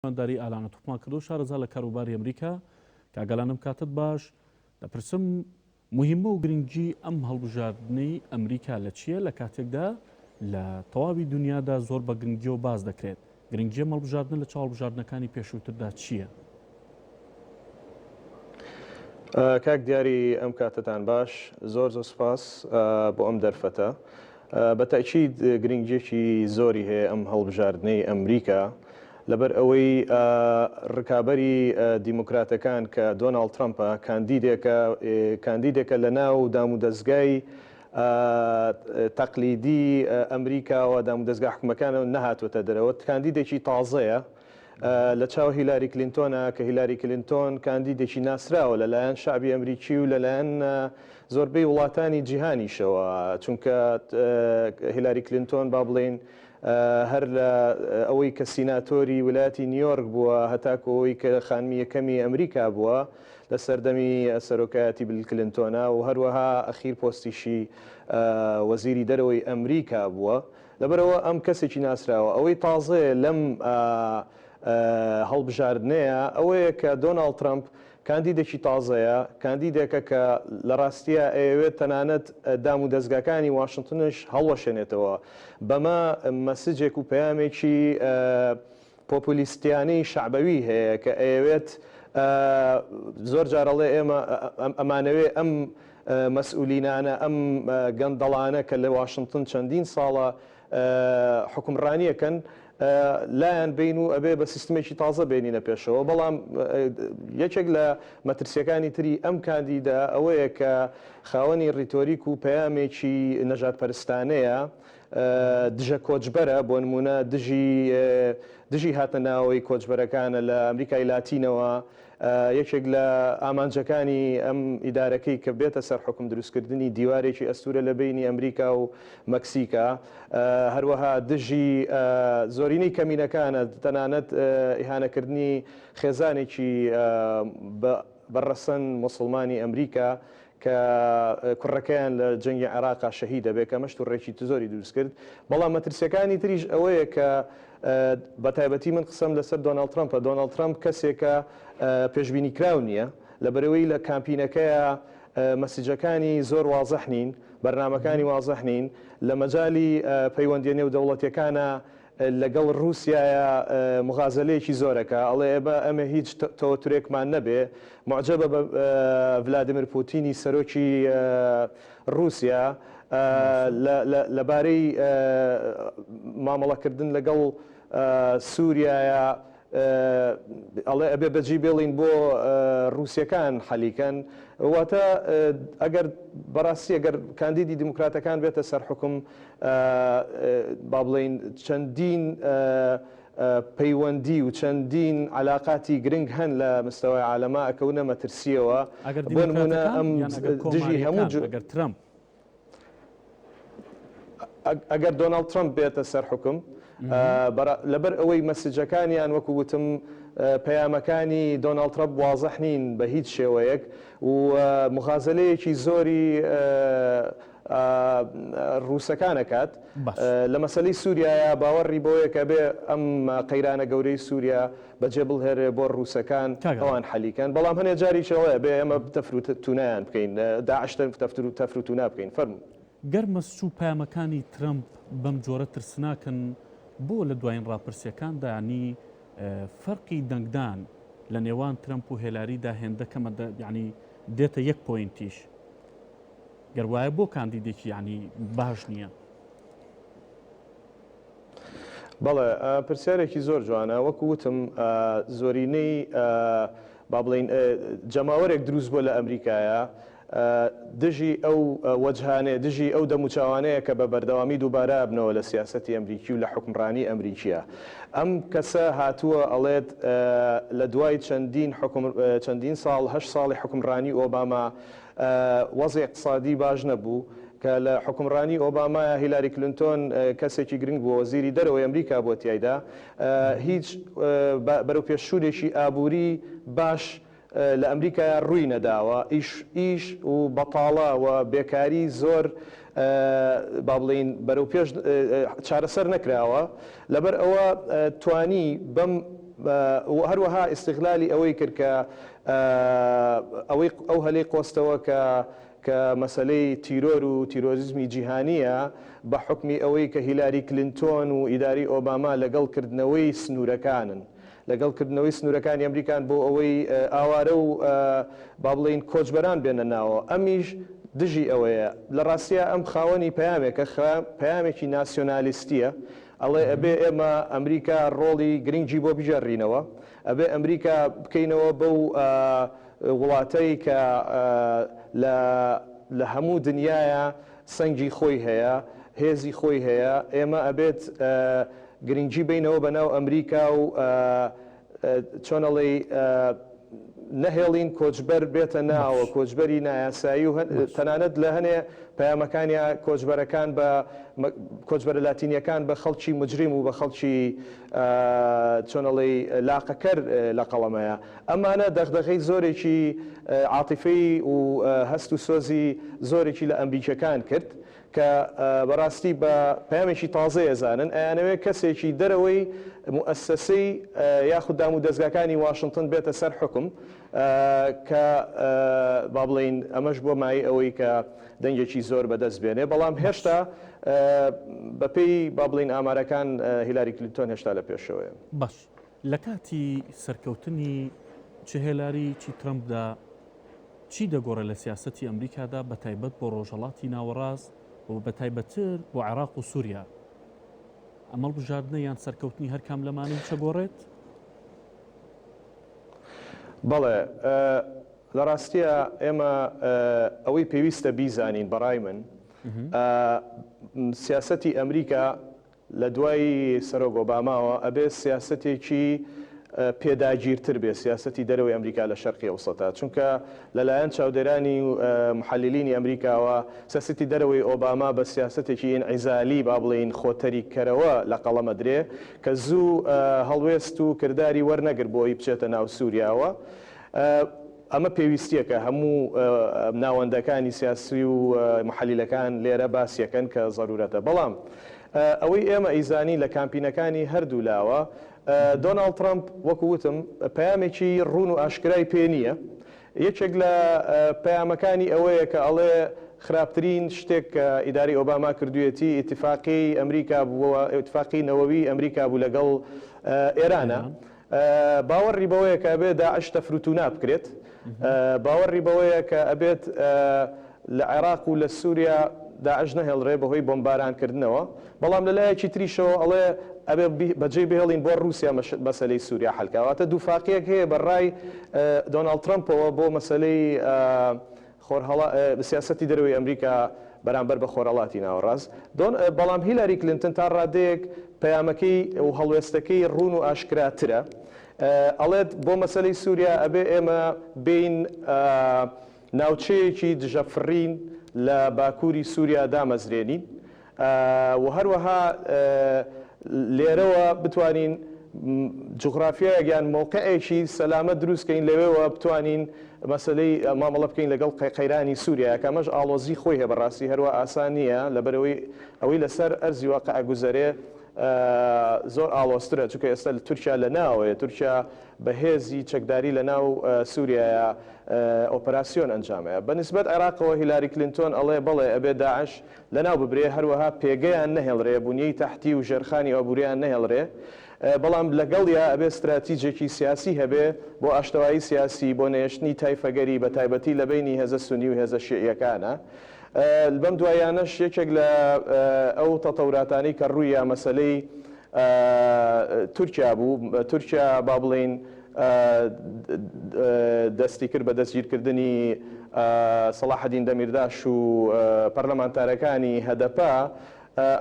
میوانداری ئالانە توخمان کردو شارەزا لە کاروباری ئەمریکا. کاک ئالان ئەم کاتەت باش. دەپرسم موهیمە و گرنگی ئەم هەڵبژاردنەی ئەمریکا لە چییە لە کاتێکدا لە تەواوی دنیادا زۆر بە گرنگیەوە باس دەکرێت؟ گرنگی ئەم هەڵبژاردنە لە چاو هەڵبژاردنەکانی پێشووتردا چییە؟ کاک دیاری ئەم کاتەتان باش زۆر زۆر سپاس بۆ ئەم دەرفەتە بە تەئکید گرنگیەکی زۆری هەیە ئەم هەڵبژاردنەی ئەمریکا لەبەر ئەوەی ڕکابەری دیموکراتەکان کە دۆناڵد ترەمپە کاندیدێکە کاندیدێکە لە ناو دامودەزگای تەقلیدی ئەمریکاوە دامودەزگا حکومەکانەوە نەهاتووەتە دەرەوە کاندیدێکی تازەیە لە چاو هیلاری کلینتۆنە کە هیلاری کلینتۆن کاندیدێکی ناسراوە لەلایەن شەعبی ئەمریکی و لەلایەن زۆربەی وڵاتانی جیهانیشەوە چونکە هیلاری کلینتۆن با بڵێین هەر لە ئەوەی کە سیناتۆری ولایەتی نیۆرک بووە هەتاکو ئەوەی کە خانمی یەکەمی ئەمریکا بووە لە سەردەمی سەرۆکایەتی بیل کلینتۆنا و هەروەها ئەخیر پۆستیشی وەزیری دەرەوەی ئەمریکا بووە لەبەرئەوە ئەم کەسێکی ناسراوە. ئەوەی تازەیە لەم هەڵبژاردنەیە ئەوەیە کە دۆناڵد ترەمپ کاندیدێکی تازەیە، کاندیدێکە کە لە ڕاستیا ئەیەوێت تەنانەت دام و دەزگاکانی واشنتنش هەڵوەشێنێتەوە. بەمە مەسجێک و پەیامێکی پۆپولیستیانەی شەعبەوی هەیە کە ئەیەوێت زۆر جار ئەڵێ ئێمە ئەمانەوێ ئەم مەسئولینانە، ئەم گەندەڵانە کە لە واشنتن چەندین ساڵە حوکمڕانیەکەن لایان بین و ئەبێ بە سیستمێکی تازە بێنینە پێشەوە. بەڵام یەکێک لە مەترسیەکانی تری ئەم کاندیدە ئەوەیە کە خاوەنی ڕیتۆریک و پەیامێکی نەژادپەرستانەیە، دژە کۆچبەرە، بۆ نموونە دژی دژی هاتنە ناوەوەی کۆچبەرەکانە لە ئەمریکای لاتینەوە، یەکێک لە ئامانجەکانی ئەم ئیدارەکەی کە بێتە سەر حوکم دروستکردنی دیوارێکی ئەستوورە لە بەینی ئەمریکا و مەکسیکا، هەروەها دژی زۆرینەی کەمینەکانە، تەنانەت ئیهانەکردنی خێزانێکی بە ڕەسەن موسڵمانی ئەمریکا کە کوڕەکەیان لە جەنگی عێراقا شەهید دەبێت، کە ئەمەش توڕێکی زۆری دروست کرد. بەڵام مەترسیەکانی تریش ئەوەیە کە بە تایبەتی من قسەم لەسەر دۆناڵد ترەمپە، دۆناڵد ترەمپ کەسێکە پێشبینیکراو نییە، لەبەرئەوەی لە کامپینەکەیا مەسجەکانی زۆر وازح نین، بەرنامەکانی وازح نین، لە مەجالی پەیوەندیە نێودەوڵەتیەکانا لەگەڵ ڕووسیایا مغازەلەیەکی زۆر ئەکا، ئەڵێ ئێمە ئەمێ هیچ تەوەتورێکمان نەبێ، موعجەبە بە ڤلادیمیر پوتینی سەرۆکی ڕووسیا لە بارەی مامەڵەکردن لەگەڵ سووریایا ئەڵێ ئەبێ بەجی بێڵین بۆ ڕووسەکان حەلیکەن. واتە ئەگەر بەڕاستی ئەگەر کاندیدی دیموکراتەکان بێتە سەر حوکم با بڵێین چەندین پەیوەندی و چەندین عەلاقاتی گرنگ هەن لە مستەوای عالەما ئەکەونە مەترسیەوە. ئەگەر بۆ نموونە دیموکراتەکان ئەم یان ئەگەر دژی هەموو کۆماریەکان، ئەگەر ترەمپ. ئەگەر دۆناڵد ترەمپ بێتە سەر حوکم لەبەر ئەوەی مەسجەکانیان وەکو وتم پەیامەکانی دۆناڵد ترەمپ وازح نین بە هیچ شێوەیەک و مغازەلەیەکی زۆری ڕووسەکان ئەکات لە مەسەلەی سووریایە باوەڕی بەوەیە کە بێ ئەم قەیرانە گەورەی سووریا بەجێ بڵهێرێ بۆ ڕووسەکان ئەوان حەلی کەن بەڵام هەنێ جاریش ئەوەیە بێ ئێمە تەفروتونایان بکەین داعش تەفروتونا بکەین فەرموو. گەر مەسج و پەیامەکانی ترەمپ بەم جۆرە ترسناکن بۆ لە دوایین ڕاپرسیەکاندا یانی فەرقی دەنگدان لە نێوان ترەمپ و هێلاریدا هێندە کەمە یانی دێتە یەک پۆینتیش گەر وایە بۆ کاندیدێکی یانی باش نییە؟ بەڵێ پرسیارێکی زۆر جوانە وەکو وتم زۆرینەی با بڵێین جەماوەرێک دروست بووە لە ئەمریکایە دژی ئەو وەجهانەیە دژی ئەو دەموچاوانەیە کە بە بەردەوامی دووبارە ئەبنەوە لە سیاسەتی ئەمریکی و لە حوکمڕانی ئەمریکیە ئەم کەسە هاتووە ئەڵێت لە دوای چەندین حوکم چەندین ساڵ هەشت ساڵی حوکمڕانی ئۆباما وەزعی ئیقتسادی باش نەبوو، کە لە حوکمڕانی ئۆبامایا هیلاری کلنتۆن کەسێکی گرنگ بووە وەزیری دەرەوەی ئەمریکا بووە تیایدا هیچ بەرەوپێشچوونێکی ئابووری باش لە ئەمریکایا ڕووی نەداوە ئیش ئیش و بەتاڵە و بێکاری زۆر با بڵێین بەرەوپێش چارەسەر نەکراوە لەبەر ئەوە توانی بەم. و هەروەها ئیستغلالی ئەوەی کرد کە ئەوەی ئەو هەلەی قۆستەوە کە کە مەسەلەی تیرۆر و تیرۆریزمی جیهانییە بە حوکمی ئەوەی کە هیلاری کلینتۆن و ئیدارەی ئۆباما لەگەڵ کردنەوەی سنوورەکانن لەگەڵ کردنەوەی سنوورەکانی ئەمریکان بۆ ئەوەی ئاوارە و با بڵێین کۆچبەران بێنە ناوەوە ئەمیش دژی ئەوەیە. لە ڕاستیا ئەم خاوەنی پەیامێکە، پەیامێکی ناسیۆنالیستییە، ئەڵێ ئەبێ ئێمە ئەمریکا ڕۆڵی گرنگی بۆ بگێڕینەوە، ئەبێ ئەمریکا بکەینەوە بەو وڵاتەی کە لە لە هەموو دنیایا سەنگی خۆی هەیە، هێزی خۆی هەیە، ئێمە ئەبێت گرنگی بەینەوە بە ناو ئەمریکا و چۆن ئەڵێی نەهێڵین کۆچبەر بێتە ناوە، کۆچبەری نایاسایی و تەنانەت لە هەنێ پەیامەکانیا کۆچبەرەکان بە کۆچبەرە لاتینیەکان بە خەڵکی مجرم و بە خەڵکی چۆن ئەڵێی لاقەکەر لە قەڵەمەیە. ئەمانە دەغدەغەی زۆرێکی عاتیفەی و هەست و سۆزی زۆرێکی لە ئەمریکیەکان کرد. کە بەڕاستی بە پەیامێکی تازەی ئەزانن، ئەیانەوێ کەسێکی دەرەوەی موئەسەسەی یاخود دام و دەزگاکانی واشنتن بێتە سەر حوکم کە با بڵێین ئەمەش بووە مایەی ئەوەی کە دەنگێکی زۆر بەدەست بێنێ، بەڵام هێشتا بەپێی با بڵێین ئامارەکان هیلاری کلینتۆن هێشتا لە پێشەوەیە. باش لە کاتی سەرکەوتنی چ هێلاری چی ترەمپدا چی دەگۆڕێت لە سیاسەتی ئەمریکادا بە تایبەت بۆ ڕۆژهەڵاتی ناوەڕاست و بە تایبەتتر بۆ عێراق و سووریا؟ ئەم هەڵبژاردنە یان سەرکەوتنی هەر کام لەمانە هیچ ئەگۆڕێت؟ بەڵێ، لە ڕاستیا ئێمە ئەوەی پێویستە بیزانین بەڕای من سیاسەتی ئەمریکا لە دوای سەرۆک ئۆباماوە ئەبێ سیاسەتێکی پێداگیرتر بێ سیاسەتی دەرەوەی ئەمریکا لە شەرقی ئەوسەتا چونکە لە لایەن چاودێرانی و محەلیلینی ئەمریکاوە سیاسەتی دەرەوەی ئۆباما بە سیاسەتێکی ئینعیزالی با بڵێین خۆ تەریککەرەوە لە قەڵەم ئەدرێ کە زوو هەڵوێست و کرداری وەرنەگرت بۆ ئەوی بچێتە ناو سوریاوە. ئەمە پێویستییەکە هەموو ناوەندەکانی سیاسی و موحەلیلەکان لێرە باسیەکەن کە زەرورەتە. بەڵام ئەوەی ئێمە ئەیزانین لە کامپینەکانی هەردوو لاوە، دۆناڵد ترەمپ وەکو وتم پەیامێکی ڕوون و ئاشکرای پێ نییە. یەکێک لە پەیامەکانی ئەوەیە کە ئەڵێ خراپترین شتێک کە ئیدارەی ئۆباما کردوویەتی ئیتیفاقی ئەمریکا بووە، ئیتفاقی نەوەوی ئەمریکا بوو لەگەڵ ئێرانە. باوەڕی بەوەیە کە ئەبێت داعش تەفروتونا بکرێت، باوەڕی بەوەیە کە ئەبێت لە عێراق و لە سوریا داعش نەهێڵرێ بەهۆی بۆمبارانکردنەوە، بەڵام لە لایەکی تریشەوە ئەڵێ ئەبێ بەجێی بهێڵین بۆ ڕوسیا مەسەلەی سوریا حەل کا. واتە دووفاقییەک هەیە بە ڕای دۆناڵد ترەمپەوە بۆ مەسەلەی خۆرهەڵا سیاسەتی دەرەوەی ئەمریکا بەرامبەر بە خۆرهەڵاتی ناوەڕاست. دۆن بەڵام هیلاری کلینتن تا ڕادەیەک پەیامەکەی و هەڵوێستەکەی ڕوون و ئاشکراترە. ئەڵێت بۆ مەسەلەی سووریا ئەبێ ئێمە بێین ناوچەیەکی دژەفڕین لە باکووری سووریا دامەزرێنین. و هەروەها لێرەوە بتوانین جوغرافیایەک یان مەوقعێکی سەلامەت دروست کەین لەوێوە بتوانین مەسەلەی مامەڵە بکەین لەگەڵ قەیرانی سووریا کە ئەمەش ئاڵۆزی خۆی هەیە بەڕاستی هەروا ئاسان نییە لەبەرئەوەی ئەوەی لەسەر ئەرزی واقع ئەگوزەرێ زۆر ئاڵۆزترە چونکە ئێستا تورکیا لە ناوەیە تورکیا بە هێزی چەکداری لە ناو سووریایە ئۆپەراسیۆن ئەنجامەیە بە نسبەت عێراقەوە هیلاری کلینتۆن ئەڵێ بەڵێ ئەبێ داعش لەناو ببرێ، هەروەها پێگەیان نەهێڵرێ، بونیەی تەحتی و ژێرخانی ئابوریان نەهێڵرێ، بەڵام لەگەڵیا ئەبێ ستراتیجێکی سیاسی هەبێ بۆ ئاشتەوایی سیاسی، بۆ نەهێشتنی تایفەگەری بەتایبەتی لەبەینی هێزە سونی و هێزە شیعیەکانا. بەم دواییانەش یەکێک لە ئەو تەتەوراتانەی کە ڕوویا مەسەلەی تورکیا بوو، تورکیا با بڵێین دەستی کرد بە دەستگیرکردنی سەڵاحەدین دەمیرداش و پەرلەمانتارەکانی هەدەپە،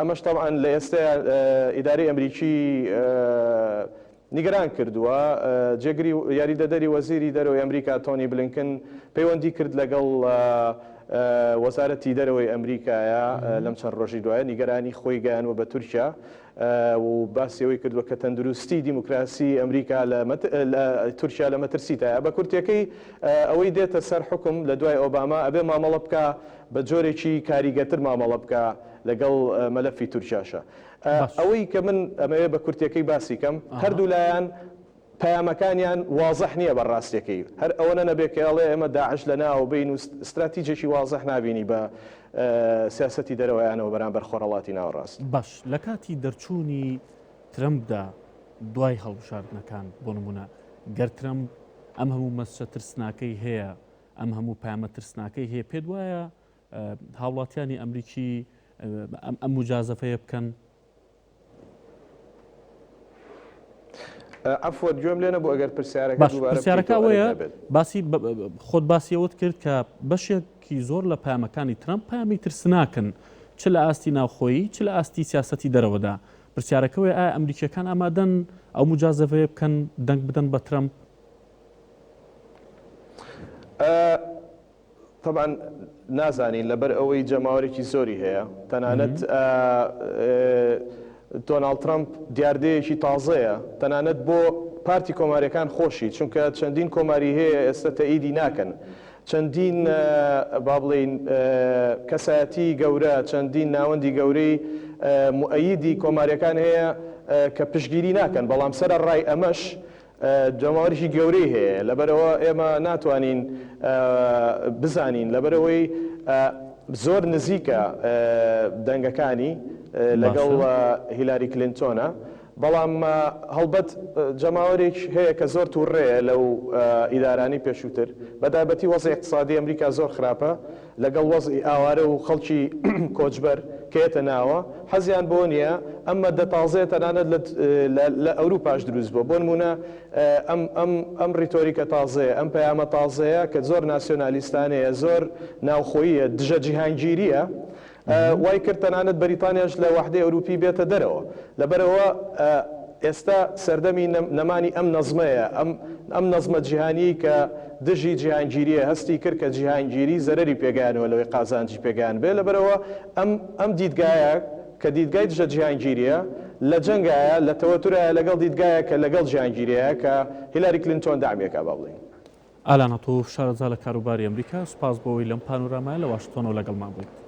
ئەمەش تەبعەن لە ئێستەیا ئیدارەی ئەمریکی نیگەران کردووە. جێگری یاریدەدەری وەزیری دەرەوەی ئەمریکا تۆنی بلینکن پەیوەندی کرد لەگەڵ وەزارەتی دەرەوەی ئەمریکایە لەم چەند ڕۆژی دوایە نیگەرانی خۆی گەیانوە بە تورکیا. و باسی ئەوەی کردووە کە تەندروستی دیموکراسی ئەمریکا لە تورکیا لە مەترسیدایە. بە کورتیەکەی ئەوەی دێتە سەر حوکم لە دوای ئۆباما ئەبێ مامەڵە بکا بە جۆرێکی کاریگەرتر مامەڵە بکا لەگەڵ مەلەفی تورکیاشا. ئەوەی کە من ئەمەوێ بە کورتیەکەی باسی کەم هەردوو لایان. پەیامەکانیان وازح نییە بە ڕاستیەکەی هەر ئەوەنە نەبێ کە ئەڵێ ئێمە داعش لە ناوە بین و ستراتیجێکی وازح نابینی بە سیاسەتی دەرەوەیانەوە بەرامبەر خۆرهەڵاتی ناوەڕاست. باش لە کاتی دەرچوونی ترەمپدا دوای هەڵبژاردنەکان بۆ نموونە گەر ترەمپ ئەم هەموو مەسجە ترسناکەی هەیە ئەم هەموو پەیامە ترسناکەی هەیە پێت وایە هاوڵاتیانی ئەمریکی ئەم مجازەفەیە بکەن؟ عەفوەت گوێم لێ نەبوو ئەگەر پرسیارەکە باش دووبارە پرسیارەکە بکەیتەوە ئەرێ ئەوەیە نەبێت. باسی خۆت باسی ئەوەت کرد کە بەشێکی زۆر لە پەیامەکانی ترەمپ پەیامی ترسناکن چ لە ئاستی ناوخۆیی چ لە ئاستی سیاسەتی دەرەوەدا پرسیارەکە ئەوەیە ئایا ئەمریکییەکان ئامادەن ئەو مجازەفەیە بکەن دەنگ بدەن بە ترەمپ؟ تەبعەن نازانین لەبەر ئەوەی جەماوەرێکی زۆری هەیە تەنانەت دۆناڵد ترەمپ دیاردەیەکی تازەیە تەنانەت بۆ پارتی کۆماریەکان خۆشی چونکە چەندین کۆماری هەیە ئێستا تەئیدی ناکەن چەندین با بڵێین کەسایەتی گەورە چەندین ناوەندی گەورەی موئەیدی کۆماریەکان هەیە کە پشتگیری ناکەن بەڵام سەرەڕای ئەمەش جەماوەرێکی گەورەی هەیە لەبەرئەوە ئێمە ناتوانین بزانین لەبەرئەوەی زۆر نزیکە دەنگەکانی لەگەڵ هیلاری کلینتۆنە بەڵام هەڵبەت جەماوەرێک هەیە کە زۆر توڕەیە لەو ئیدارانەی پێشووتر بەتایبەتی وەزعی ئیقتسادی ئەمریکا زۆر خراپە لەگەڵ وەزعی ئاوارە و خەڵکی کۆچبەر کە یەتە ناوە حەزیان بەوە نیە ئەم مەدە تازەیە تەنانەت لە لە ئەوروپاش دروست بوە بۆ نمونە ئەم ئەم ئەم ڕیتۆریکە تازەیە ئەم پەیامە تازەیە کە زۆر ناسیۆنالیستانەیە زۆر ناوخۆییە دژە جیهانگیریە وای کرد تەنانەت بەریتانیاش لە وەحدەی ئەوروپی بێتە دەرەوە. لەبەرئەوە ئێستا سەردەمی نەمانی ئەم نەزمەیە، ئەم ئەم نەزمە جیهانیەی کە دژی جیهانگیریە هەستی کرد کە جیهانگیری زەرەری پێگەیانوە لەوەی قازانجی پێگەیاندبێ، لەبەرئەوە ئەم ئەم دیدگایە کە دیدگای دژە جیهانگیریە لە جەنگایە، لە تەوەتورایە لەگەڵ دیدگایەک کە لەگەڵ جیهانگیریە کە هیلاری کلینتۆن دەعمی ئەکا با بڵێین. ئالان عەتوف، شارەزا لە کاروباری ئەمریکا، سوپاس بۆ ئەوەی لەم پانۆرامایە لە واشنتۆنەوە لەگەڵمان بوویت.